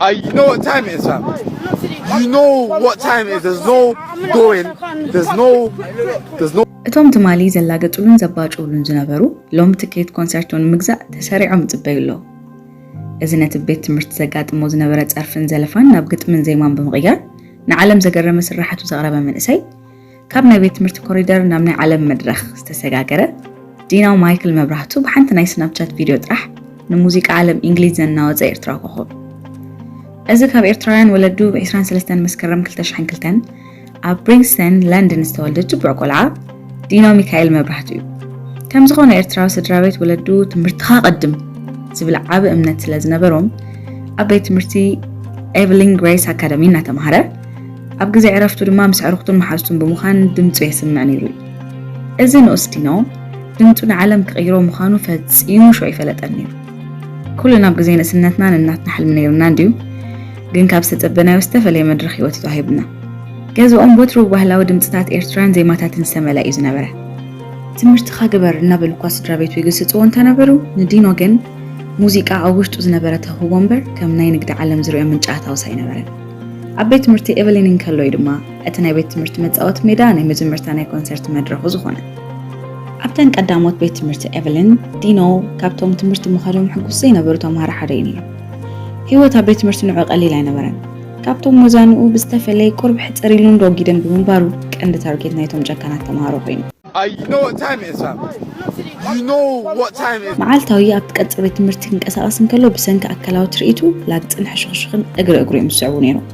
I you know what time it is, fam. You know what time it is. There's no going. There's no. There's no. እቶም ትማሊ ዘላገጹሉን ዘባጭውሉን ዝነበሩ፣ ሎም ትኬት ኮንሰርቱ ንምግዛእ ተሰሪዖም ይጽበዩ ኣለዉ። እዚ ነቲ ቤት ትምህርቲ ዘጋጥሞ ዝነበረ ጸርፍን ዘለፋን ናብ ግጥምን ዜማን ብምቕያር፣ ንዓለም ዘገረመ ስርሓቱ ዘቕረበ መንእሰይ፣ ካብ ናይ ቤት ትምህርቲ ኮሪደር ናብ ናይ ዓለም መድረኽ ዝተሰጋገረ፣ ዲናው ማይክል መብራህቱ ብሓንቲ ናይ ስናፕቻት ቪድዮ ጥራሕ ንሙዚቃ ዓለም እንግሊዝ ዘናወጸ ኤርትራዊ ኮኾብ። እዚ ካብ ኤርትራውያን ወለዱ ብ ዕስራን ሰለስተን መስከረም ክልተ ሽሕን ክልተን ኣብ ብሪንስተን ለንደን ዝተወልደ ጅቡዕ ቆልዓ ዲናው ሚካኤል መብራህቱ እዩ። ከም ዝኾነ ኤርትራዊ ስድራ ቤት ወለዱ ትምህርትኻ ቀድም ዝብል ዓቢ እምነት ስለ ዝነበሮም፣ ኣብ ቤት ትምህርቲ ኤቨሊን ግሬስ ኣካደሚ እናተምሃረ፣ ኣብ ግዜ ዕረፍቱ ድማ ምስ ኣዕሩኽቱን መሓዙቱን ብምዃን ድምጹ የስምዕ ነይሩ እዩ። እዚ ንኡስ ዲኖ ድምጹ ንዓለም ክቕይሮ ምዃኑ ፈጺሙ ሽዑ ኣይፈለጠን ነይሩ። ኩልና ኣብ ግዜ ንእስነትና ንናትና ሕልሚ ነይሩና እንድዩ፣ ግን ካብ ዝተጸበናዮ ዝተፈለየ መድረኽ ህይወት እዩ ተዋሂቡና። ገዝኦም ወትሩ ብባህላዊ ድምጽታት ኤርትራን ዜማታትን ዝተመልአ እዩ ዝነበረ። ትምህርትኻ ግበር እናበሉ እኳ ስድራ ቤቱ ይግስጽዎ እንተነበሩ፣ ንዲኖ ግን ሙዚቃ ኣብ ውሽጡ ዝነበረ ተውህቦ እምበር ከም ናይ ንግዲ ዓለም ዝርእዮ ምንጪ ኣታውስ ኣይነበረን። ኣብ ቤት ትምህርቲ ኤቨሊን እንከሎ እዩ ድማ እቲ ናይ ቤት ትምህርቲ መጻወቲ ሜዳ ናይ መጀመርታ ናይ ኮንሰርት መድረኹ ዝኾነ። ኣብተን ቀዳሞት ቤት ትምህርቲ ኤቨሊን፣ ዲኖ ካብቶም ትምህርቲ ምኻዶም ሕጉስ ዘይነበሩ ተምሃሮ ሓደ እዩ ነይሩ። ህይወት ኣብ ቤት ትምህርቲ ንዑ ቀሊል ኣይነበረን። ካብቶም መዛንኡ ብዝተፈለየ ቁሩብ ሕጽር ኢሉን ዶጊደን ብምንባሩ ቀንዲ ታርጌት ናይቶም ጨካናት ተምሃሮ ኮይኑ። I you know what time it is, fam. You know what time it is. መዓልታዊ ኣብቲ ቀጽሪ ቤት ትምህርቲ ክንቀሳቐስ እንከሎ ብሰንኪ ኣካላዊ ትርኢቱ ላግጽን ሕሹኽሹኽን እግሪ እግሩ እዮም ዝስዕቡ ነይሮም።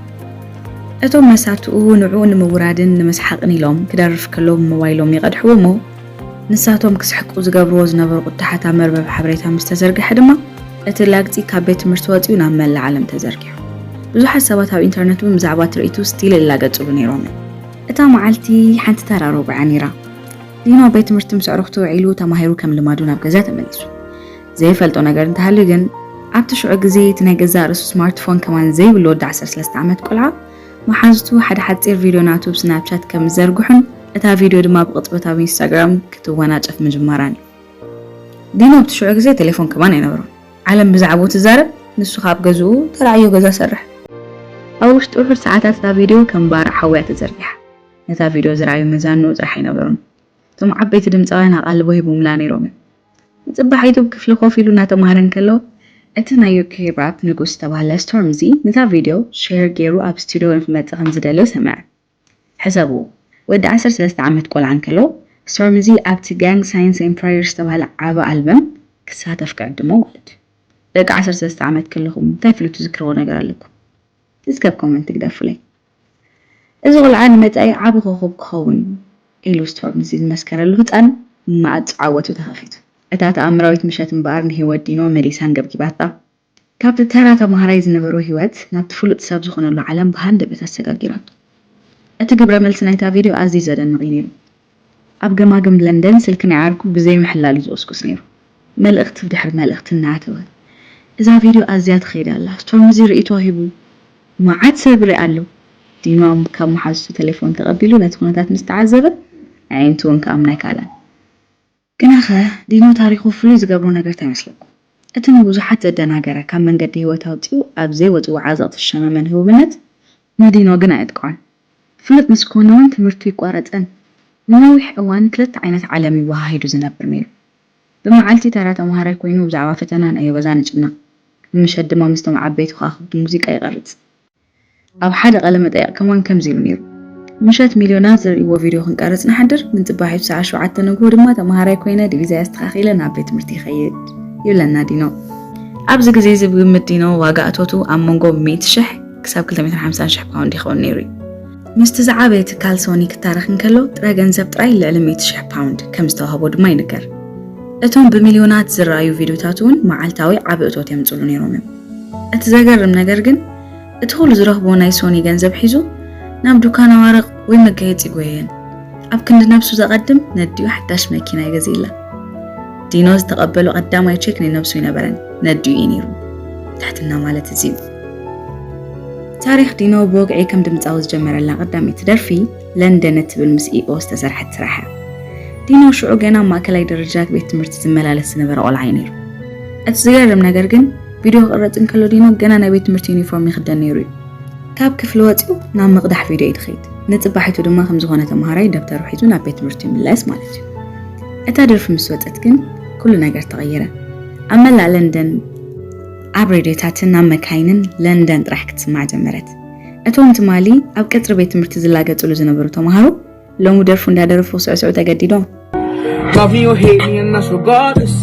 እቶም መሳርትኡ ንዕኡ ንምውራድን ንምስሓቕን ኢሎም ክደርፍ ከሎ ብሞባይሎም ይቐድሕዎ እሞ ንሳቶም ክስሕቁ ዝገብርዎ ዝነበሩ ቁታሓት ኣብ መርበብ ሓበሬታ ምስ ተዘርግሐ ድማ እቲ ላግጺ ካብ ቤት ትምህርቲ ወጺኡ ናብ መላእ ዓለም ተዘርጊሑ። ብዙሓት ሰባት ኣብ ኢንተርነት እውን ብዛዕባ ትርኢቱ ስቲል ይላገጽሉ ነይሮም እዮም። እታ መዓልቲ ሓንቲ ተራ ረቡዕ እያ ነይራ። ዲኖ ኣብ ቤት ትምህርቲ ምስ ኣዕሩኽቱ ውዒሉ ተማሂሩ ከም ልማዱ ናብ ገዛ ተመሊሱ። ዘይፈልጦ ነገር እንተሃልዩ ግን ኣብቲ ሽዑ ግዜ እቲ ናይ ገዛእ ርእሱ ስማርትፎን ከማን ዘይብሉ ወዲ ዓሰርተ ሰለስተ ዓመት ቆልዓ መሓዙቱ ሓደ ሓጺር ቪድዮ ናቱ ብስናፕቻት ከም ዝዘርግሑን እታ ቪድዮ ድማ ብቕጽበት ኣብ ኢንስታግራም ክትወናጨፍ ምጅማራን እዩ። ዲኖ ኣብቲ ሽዑ ግዜ ቴሌፎን ከማን ኣይነበሮን። ዓለም ብዛዕባኡ ትዛረብ፣ ንሱ ከኣ ኣብ ገዝኡ ተራእዮ ገዛ ሰርሕ። ኣብ ውሽጢ ውሑድ ሰዓታት እታ ቪድዮ ከም ባርዕ ሓዊ እያ ተዘርጊሓ። ነታ ቪድዮ ዝረኣዩ መዛንኡ ጥራሕ ኣይነበሩን። እቶም ዓበይቲ ድምጻውያን ኣቓልቦ ሂቦምላ ነይሮም እዮም። ንጽባሕ ዩቱብ ክፍሊ ኮፍ ኢሉ እናተማህረ እንከሎ፣ እቲ ናይ ዩ ኬ ራፕ ንጉስ ዝተባህለ ስቶርምዚ ነታ ቪድዮ ሼር ገይሩ ኣብ ስቱድዮ ንክመጽእ ከም ዝደለዮ ሰምዐ። ሕሰብዎ፣ ወዲ ዓሰርተ ሰለስተ ዓመት ቆልዓ እንከሎ፣ ስቶርምዚ ኣብቲ ጋንግ ሳይንስ ኤምፓየር ዝተባህለ ዓቢ ኣልበም ክሳተፍ ክዕድሞ ማለት እዩ። ደቂ ዓሰርተ ሰለስተ ዓመት ከለኹም እንታይ ፍሉይ ትዝክርዎ ነገር ኣለኩም? እስከ ኣብ ኮመንት ግደፉለይ። እዚ ቆልዓ ንመጻኢ ዓቢ ኮኾብ ክኸውን ኢሉ ስቶርምዚ ዝመስከረሉ ህጻን ማዕጾ ዓወቱ ተኸፊቱ። እታ ተኣምራዊት ምሸት እምበኣር ንህይወት ዲኖ መሊሳ ኣንገብጊባታ። ካብቲ ተራ ተማሃራይ ዝነበሮ ህይወት ናብቲ ፍሉጥ ሰብ ዝኾነሉ ዓለም ብሃንደበት ኣሰጋጊራቶ። እቲ ግብረ መልሲ ናይታ ቪድዮ ኣዝዩ ዘደንቕ እዩ ነይሩ። ኣብ ገማግም ለንደን ስልኪ ናይ ዓርኩ ብዘይ ምሕላል እዩ ዝቑስቁስ ነይሩ። መልእኽቲ ብድሕሪ መልእኽቲ እናኣተወ፣ "እዛ ቪድዮ ኣዝያ ትኸይድ ኣላ፣ ስቶርምዚ ርእይቶ ሂቡ፣ መዓት ሰብ ይርኢ ኣሎ።" ዲኖ ካብ መሓዙቱ ቴሌፎን ተቐቢሉ ነቲ ኩነታት ምስ ተዓዘበ፣ ኣዒንቱ እውን ክኣምና ኣይከኣለን። ግናኸ ዲኖ ታሪኹ ፍሉይ ዝገብሮ ነገር እንታይ ይመስለኩም? እቲ ንብዙሓት ዘደናገረ፣ ካብ መንገዲ ህይወት ኣውጺኡ ኣብ ዘይወጽዎ ዓዘቕቲ ዝሸመመ ንህቡብነት፣ ንዲኖ ግን ኣየጥቅዖን። ፍሉጥ ምስ ኮነ እውን ትምህርቱ ይቋረጸን። ንነዊሕ እዋን ክልተ ዓይነት ዓለም እዩ ወሃሂዱ ዝነብር ነይሩ። ብመዓልቲ ተራ ተምሃራይ ኮይኑ ብዛዕባ ፈተና ናይ ገዛን ጭና፣ ብምሸት ድማ ምስቶም ዓበይቲ ከዋኽብቲ ሙዚቃ ይቐርጽ። ኣብ ሓደ ቃለ መጠይቕ ከማን ከምዚ ኢሉ ነይሩ፣ "ምሸት ሚልዮናት ዝርእይዎ ቪድዮ ክንቀርጽ ንሓድር፣ ምንጽባሒቱ ሰዓት ሸውዓተ ንግሆ ድማ ተምሃራይ ኮይነ ዲቪዛ ኣስተኻኺለ ናብ ቤት ትምህርቲ ይኸይድ" ይብለና ዲኖ። ኣብዚ ግዜ እዚ ብግምት ዲኖ ዋጋ እቶቱ ኣብ መንጎ ሚእቲ ሽሕ ክሳብ ክልተ ሚእትን ሓምሳን ሽሕ ፓውንድ ይኸውን ነይሩ እዩ። ምስቲ ዝዓበየ ትካል ሶኒ ክታረኽ እንከሎ ጥረ ገንዘብ ጥራይ ልዕሊ ሚእቲ ሽሕ ፓውንድ ከም ዝተዋህቦ ድማ ይንገር። እቶም ብሚልዮናት ዝረኣዩ ቪድዮታት እውን መዓልታዊ ዓቢ እቶት የምጽሉ ነይሮም እዮም። እቲ ዘገርም ነገር ግን እቲ ኩሉ ዝረኽቦ ናይ ሶኒ ገንዘብ ሒዙ ናብ ዱካን ኣዋርቕ ወይ መጋየጺ ይጎየየን። ኣብ ክንዲ ነብሱ ዘቐድም ነዲኡ ሓዳሽ መኪና ይገዝእላ። ዲኖ ዝተቐበሎ ቀዳማይ ቼክ ናይ ነብሱ ኣይነበረን፣ ነዲኡ እዩ ነይሩ። ትሕትና ማለት እዚ እዩ። ታሪኽ ዲኖ ብወግዒ ከም ድምጻዊ ዝጀመረላ ቀዳመይቲ ደርፊ ለንደን እትብል ምስ ኢኦ ዝተሰርሐት ስራሕ እያ። ዲኖ ሽዑ ገና ኣብ ማእከላይ ደረጃ ቤት ትምህርቲ ዝመላለስ ዝነበረ ቆልዓ እዩ ነይሩ። እቲ ዝገርም ነገር ግን ቪድዮ ክቕረጽ እንከሎ ዲኖ ገና ናይ ቤት ትምህርቲ ዩኒፎርም ይኽደን ነይሩ እዩ። ካብ ክፍሊ ወጺኡ ናብ ምቕዳሕ ቪድዮ እዩ ዝኸይድ። ንጽባሒቱ ድማ ከም ዝኾነ ተምሃራይ ደብተሩ ሒዙ ናብ ቤት ትምህርቲ ይምለስ ማለት እዩ። እታ ደርፊ ምስ ወጸት ግን ኩሉ ነገር ተቐየረ። ኣብ መላእ ለንደን ኣብ ሬድዮታትን ኣብ መካይንን ለንደን ጥራሕ ክትስማዕ ጀመረት። እቶም ትማሊ ኣብ ቀጽሪ ቤት ትምህርቲ ዝላገጽሉ ዝነበሩ ተምሃሮ ሎሚ ደርፉ እንዳደረፉ ክስዕስዑ ተገዲዶም። Love me or hate me, and that's regardless.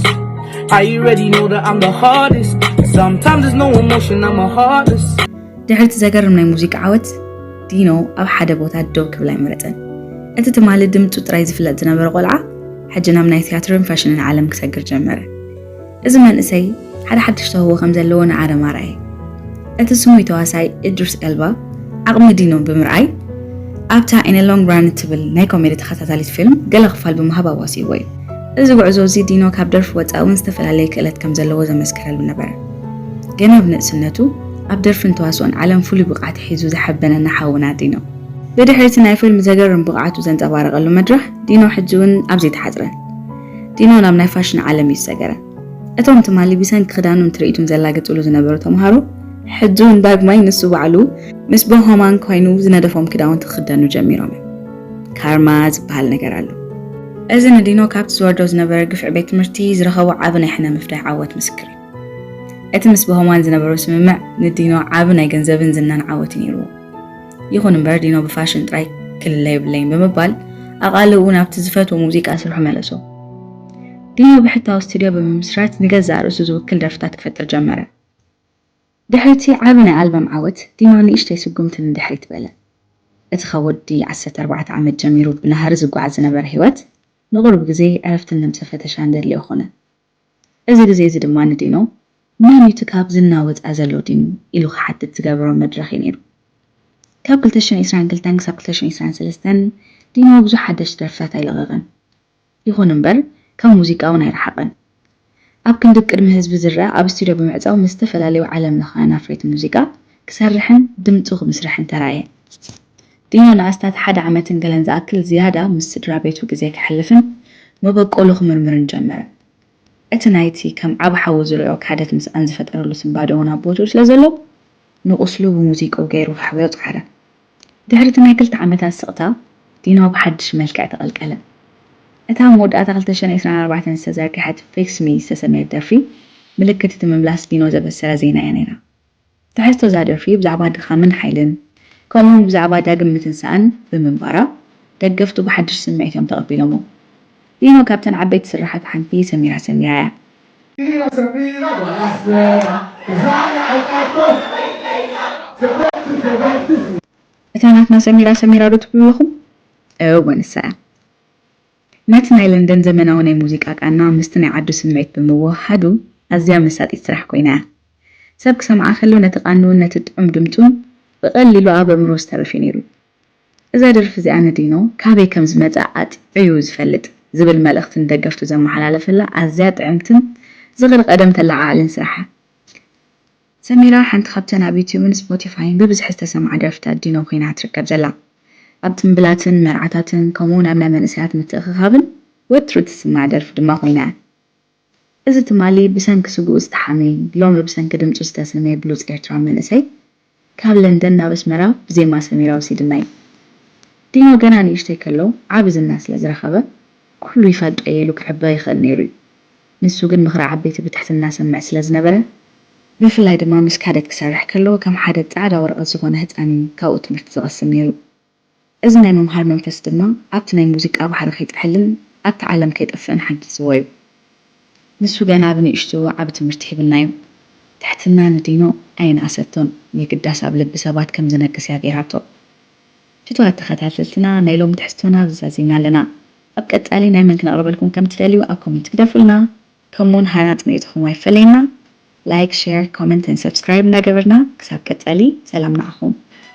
I already know that I'm the hardest. Sometimes there's no emotion, I'm a heartless. ድሕሪ እቲ ዘገርም ናይ ሙዚቃ ዓወት ዲኖ ኣብ ሓደ ቦታ ደው ክብል ኣይመረጸን። እቲ ትማሊ ድምጹ ጥራይ ዝፍለጥ ዝነበረ ቆልዓ ሕጂ ናብ ናይ ቲያትርን ፋሽንን ዓለም ክሰግር ጀመረ። እዚ መንእሰይ ሓደ ሓድሽ ተውህቦ ከም ዘለዎ ንዓለም ኣርኣየ። እቲ ስሙይ ተዋሳይ እድሪስ ኤልባ ዓቕሚ ዲኖ ብምርኣይ ኣብታ In a Long Run እትብል ናይ ኮሜዲ ተኸታታሊት ፊልም ገለ ክፋል ብምሃብ ኣዋሲእዎ እዩ። እዚ ጉዕዞ እዚ ዲኖ ካብ ደርፊ ወጻኢ እውን ዝተፈላለየ ክእለት ከም ዘለዎ ዘመስከረሉ ነበረ። ገና ብንእስነቱ ኣብ ደርፍን ተዋስኦን ዓለም ፍሉይ ብቕዓት ሒዙ ዝሐበነና ሓውና ዲኖ። ብድሕሪ እቲ ናይ ፊልም ዘገርም ብቕዓቱ ዘንጸባረቐሉ መድረኽ ዲኖ ሕጂ እውን ኣብ ዘይተሓጽረ ዲኖ ናብ ናይ ፋሽን ዓለም እዩ ዝሰገረ። እቶም ትማሊ ብሰንኪ ክዳኑን ትርኢቱን ዘላግጽሉ ዝነበሩ ተምሃሮ ሕጂ እውን ዳግማይ ንሱ ባዕሉ ምስ ቦሆማን ኮይኑ ዝነደፎም ክዳውንቲ ክኽደኑ ጀሚሮም እዮም። ካርማ ዝበሃል ነገር ኣሎ። እዚ ንዲኖ ካብቲ ዝወርዶ ዝነበረ ግፍዒ ቤት ትምህርቲ ዝረኸቦ ዓቢ ናይ ሕነ ምፍዳይ ዓወት ምስክር እዩ። እቲ ምስ ቦሆማን ዝነበሮ ስምምዕ ንዲኖ ዓቢ ናይ ገንዘብን ዝናን ዓወት እዩ ነይርዎ። ይኹን እምበር ዲኖ ብፋሽን ጥራይ ክልለ የብለይን ብምባል ኣቓልብኡ ናብቲ ዝፈትዎ ሙዚቃ ስርሑ መለሶ። ዲኖ ብሕታዊ ስቱድዮ ብምምስራት ንገዛእ ርእሱ ዝውክል ደርፍታት ክፈጥር ጀመረ። ድሕሪ እቲ ዓቢ ናይ ኣልበም ዓወት ዲኖ ንእሽተይ ስጉምቲ ንድሕሪት በለ። እቲ ካብ ወዲ ዓሰርተ ኣርባዕተ ዓመት ጀሚሩ ብናህሪ ዝጓዓዝ ዝነበረ ህይወት ንቕሩብ ግዜ ዕረፍትን ነብሰ ፈተሻን ዘድልዮ ኾነ። እዚ ግዜ እዚ ድማ ንዲኖ መን እዩ እቲ ካብ ዝና ወጻኢ ዘሎ ዲኑ ኢሉ ክሓትት ዝገበሮ መድረኽ እዩ ነይሩ። ካብ ክልተ ሽሕን ዕስራን ክልተን ክሳብ ክልተ ሽሕን ዕስራን ሰለስተን ዲኖ ብዙሕ ሓደሽቲ ደርፍታት ኣይለቐቐን። ይኹን እምበር ካብ ሙዚቃ እውን ኣይረሓቐን። ኣብ ክንዲ ቅድሚ ህዝቢ ዝረኣ ኣብ ስቱድዮ ብምዕጻው ምስ ዝተፈላለዩ ዓለም ለኻውያን ኣፍረይቲ ሙዚቃ ክሰርሕን ድምጹ ክምስርሕን ተራእየ። ዲኖ ንኣስታት ሓደ ዓመትን ገለን ዝኣክል ዝያዳ ምስ ስድራ ቤቱ ግዜ ከሕልፍን መበቆሉ ክምርምርን ጀመረ። እቲ ናይቲ ከም ዓቢ ሓዉ ዝርእዮ ክሓደት ምስኣን ዝፈጠረሉ ስንባደ እውን ኣብ ቦትኡ ስለ ዘሎ ንቑስሉ ብሙዚቅኡ ገይሩ ከሕውዮ ጸዓረ። ድሕሪ እቲ ናይ ክልተ ዓመታት ስቕታ ዲኖ ብሓድሽ መልክዕ ተቐልቀለ። እታ ኣብ መወዳእታ ክልተ ሽሕን ዕስራን ኣርባዕተን ዝተዘርግሐት Fix Me ዝተሰመየት ደርፊ ምልክት እቲ ምምላስ ዲኖ ዘበሰረ ዜና እያ ነይራ። ትሕዝቶ እዛ ደርፊ ብዛዕባ ድኻምን ሓይልን ከምኡውን ብዛዕባ ዳግም ምትንሳእን ብምንባራ ደገፍቱ ብሓድሽ ስምዒት እዮም ተቐቢሎሞ። ዲኖ ካብተን ዓበይቲ ስርሓት ሓንቲ ሰሚራ ሰሚራ እያ። እታ ናትና ሰሚራ ሰሚራ ዶ ትብሉ ኣለኹም? እወ ንሳ እያ። ነቲ ናይ ለንደን ዘመናዊ ናይ ሙዚቃ ቃና ምስቲ ናይ ዓዱ ስምዒት ብምውህሃዱ ኣዝያ መሳጢት ስራሕ ኮይና እያ። ሰብ ክሰምዓ ከሎ ነቲ ቃንኡን ነቲ ጥዑም ድምጹን ብቐሊሉ ኣብ ኣእምሮ ዝተርፍ እዩ ነይሩ። እዛ ደርፊ እዚኣ ንዲኖ ካበይ ከም ዝመጸ ኣጥዕዩ ዝፈልጥ ዝብል መልእኽቲ ንደገፍቱ ዘመሓላለፈላ ኣዝያ ጥዕምትን ዝኽሪ ቀደም ተለዓዓልን ስራሕ እያ። ሰሚራ ሓንቲ ካብተን ኣብ ዩትዩብን ስፖቲፋይን ብብዝሒ ዝተሰምዓ ደርፍታት ዲኖ ኮይና ትርከብ ዘላ። ኣብ ጽምብላትን መርዓታትን ከምኡውን ኣብ ናይ መንእሰያት ምትእኽኻብን ወትሩ ትስማዕ ደርፊ ድማ ኮይና እያ። እዚ ትማሊ ብሰንኪ ስግኡ ዝተሓመየ ሎሚ ብሰንኪ ድምጹ ዝተሰመየ ብሉጽ ኤርትራዊ መንእሰይ ካብ ለንደን ናብ ኣስመራ ብዜማ ሰሚራ ወሲድና እዩ። ዲኖ ገና ንእሽተይ ከሎ ዓቢ ዝና ስለ ዝረኸበ ኩሉ ይፈልጦ እየ ኢሉ ክዕበ ይኽእል ነይሩ እዩ። ንሱ ግን ምኽሪ ዓበይቲ ብትሕትና ሰምዕ ስለ ዝነበረ ብፍላይ ድማ ምስ ካደት ክሰርሕ ከሎ ከም ሓደ ጻዕዳ ወረቐት ዝኾነ ህጻን እዩ ካብኡ ትምህርቲ ዝቐስም ነይሩ። እዚ ናይ ምምሃር መንፈስ ድማ ኣብቲ ናይ ሙዚቃ ባሕሪ ከይጥሕልን ኣብቲ ዓለም ከይጠፍእን ሓጊዝዎ እዩ። ንሱ ገና ብንእሽቱ ዓቢ ትምህርቲ ሂብና እዩ። ትሕትና ንዲኖ ኣየንኣሰቶን፣ የግዳስ ኣብ ልቢ ሰባት ከም ዝነግስ እያ ገይራቶ። ፍትዋት ተኸታተልትና ናይ ሎሚ ትሕዝቶና ኣብዚ ዛዚምና ኣለና። ኣብ ቀጻሊ ናይ መን ክነቕርበልኩም ከም ትደልዩ ኣብ ኮሜንት ግደፉልና። ከምኡውን ሃናጽ ርእይቶኹም ኣይፈለየና። ላይክ፣ ሼር፣ ኮመንት ን ሰብስክራይብ እናገበርና ክሳብ ቀጻሊ ሰላም ንዓኹም።